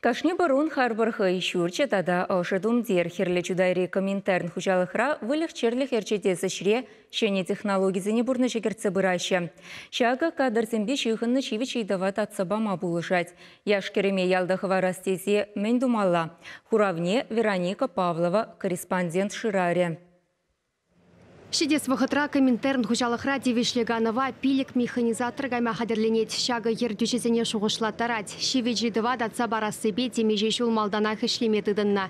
Кашни пӑрун харпӑр хӑй ҫурчӗ тата ӑшӑ тумтир. Хӗрлӗ Чутайри Коминтерн хуҫалӑхра выльӑх-чӗрлӗх ӗрчетес ӗҫре ҫӗнӗ технологисене пурнӑҫа кӗртсе пыраҫҫӗ. Ҫакӑ кадрсемпе ҫыхӑннӑ ҫивӗч ыйтӑва татса пама пулӑшать. Яш-кӗрӗме ялта хӑварас тесе мӗн тумалла? Хуравне Вероника Павлова корреспондент шырарӗ. Ҫитес вӑхӑтра Коминтерн хуҫалӑхра тивӗҫлӗ канӑва 5 механизатор кайма хатӗрленет. Ҫакӑ ертӳҫӗсене шухӑшлаттарать. Ҫивӗч ыйтӑва татса парассипе темиҫе ҫул малтанах ӗҫлеме тытӑннӑ.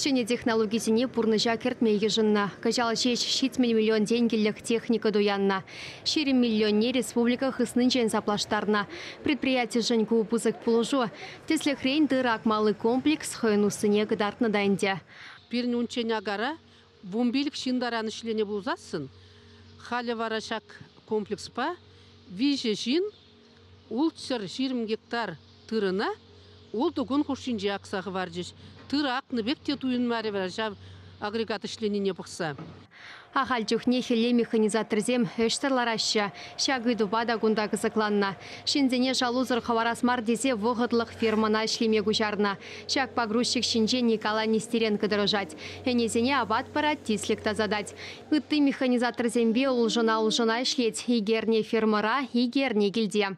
Ҫӗнӗ технологисене пурнӑҫа кӗртме йышӑннӑ. Кӑҫал ҫеҫ 70 миллион тенкӗлӗх техника туяннӑ. 20 миллионне республика хыснинчен саплаштарнӑ. Предприятишӗн ку пысӑк пулӑшу. Тӗслӗхрен, тырӑ акмалли комплекс хӑйӗн уссине кӑтартнӑ та ӗнтӗ. Пирӗн унччен акара 15 ҫын таран ӗҫленӗ пулсассӑн, халӗ вара ҫак комплекспа 3 ҫын 620 гектар тырӑна 6 кун хушшинче акса хӑварчӗҫ. Тырӑ акнӑ пек те туйӑнмарӗ вара ҫав агрегат ӗҫленине пӑхса. Ахаль чухне хӗлле механизаторсем ӗҫсӗр лараҫҫӗ. Ҫак ыйтупа та кунта кӑсӑкланнӑ. Ҫынсене шалусӑр хӑварас мар тесе вӑхӑтлӑх фермӑна ӗҫлеме куҫарнӑ. Ҫак погрузчик ҫинче Николай Нестеренко тӑрӑшать. Ӗнесене апат парать, тислӗк тасатать. Ытти механизаторсемпе улшӑна-улшӑна ӗҫлет. Икӗ эрне фермӑра, икӗ эрне килте.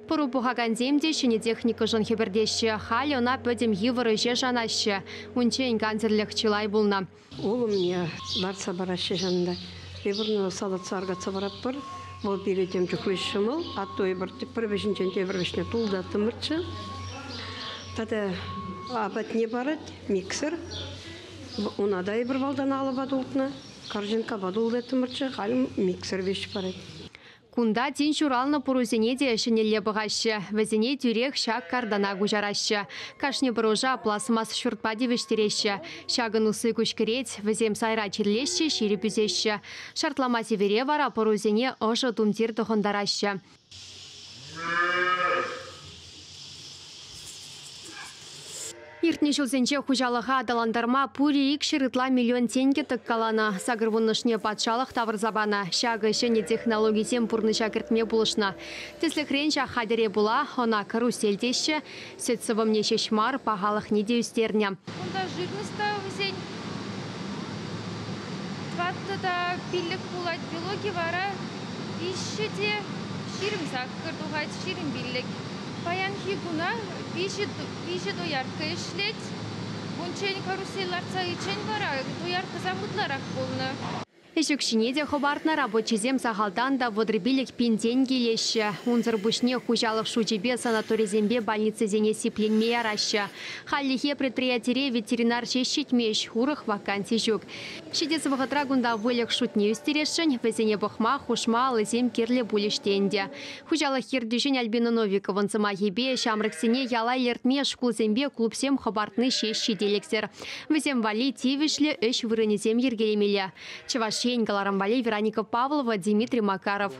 Пӑру пӑхакансем те ҫӗнӗ техникӑшӑн хӗпӗртеҫҫӗ. Халӗ ӑна пӗтӗм йывӑр ӗҫе шанаҫҫӗ. Унччен кансӗрлӗх чылай пулнӑ. Улӑмне лартса параҫҫӗ ҫавӑнта. Эпир ӑна салатса аркатса паратпӑр. Вӑл пире тем чухлӗ ҫӑмӑл. Атту эпир пӗр вӗҫӗнчен тепӗр вӗҫне тултаттӑмӑрччӗ. Тата апатне парать миксер. Уна та эпир валтан алӑпа тултнӑ. Карҫынккапа тултаттӑмӑрччӗ. Халь миксер веҫ парать. Кунта тин ҫуралнӑ пӑрусене те ҫӗнӗлле пӑхаҫҫӗ. Вӗсене тӳрех ҫак картана куҫараҫҫӗ. Кашни пӑруша пластмасс ҫуртпа тивӗҫтереҫҫӗ. Ҫакӑн усси куҫкӗрет. Вӗсем сайра чирлеҫҫӗ, ҫирӗп ӳсеҫҫӗ. Шартлама сивӗре вара пӑрусене ӑшӑ тумтир тӑхӑнтараҫҫӗ. Иртнӗ ҫулсенче хуҫалӑха аталантарма пурӗ 200 ытла миллион тенкӗ тӑккаланӑ. 80-шне патшалӑх тавӑрса панӑ. Ҫакӑ ҫӗнӗ технологисем пурнӑҫа кӗртме пулӑшнӑ. Тӗслӗхрен, ҫак хатӗре пула ӑна карусель теҫҫӗ. Сӗт сӑвӑмне ҫеҫ мар, пахалӑхне те ӳстернӗ. Кунта жирность та вӗсен 4 та 5 пулать. Белоки вара 3 те 28 тухать, 25. Паянхи куна 3 доярка ӗҫлет. Унччен карусель лартса илчен вара дояркӑсем ытларах пулнӑ. Ӗҫ укҫине те хӑпартнӑ, рабочисем сахалтан та 35 пин тенкӗ илеҫҫӗ. Унсӑр пуҫне хуҫалӑх шучӗпе санаторисемпе больницӑсене сипленме яраҫҫӗ. Хальлӗхе предприятире ветеринар ҫеҫ ҫитмест, урӑх ваканси ҫук. Ҫитес вӑхӑтра кунта выльӑх шутне ӳстересшӗн, вӗсене пӑхма хушма алӑсем кирлӗ пулӗҫ те ӗнтӗ. Хуҫалӑх ертӳҫин Альбина Новиковӑн сӑмахӗпе ҫамрӑксене яла илӗртме шкулсемпе клубсем хӑпартни ҫеҫ ҫителӗксӗр. Вӗсем валли тивӗҫлӗ ӗҫ вырӑнӗсем йӗркелемелле. Чӑваш Ен кӑларӑм валли Вероника Павлова, Дмитрий Макаров.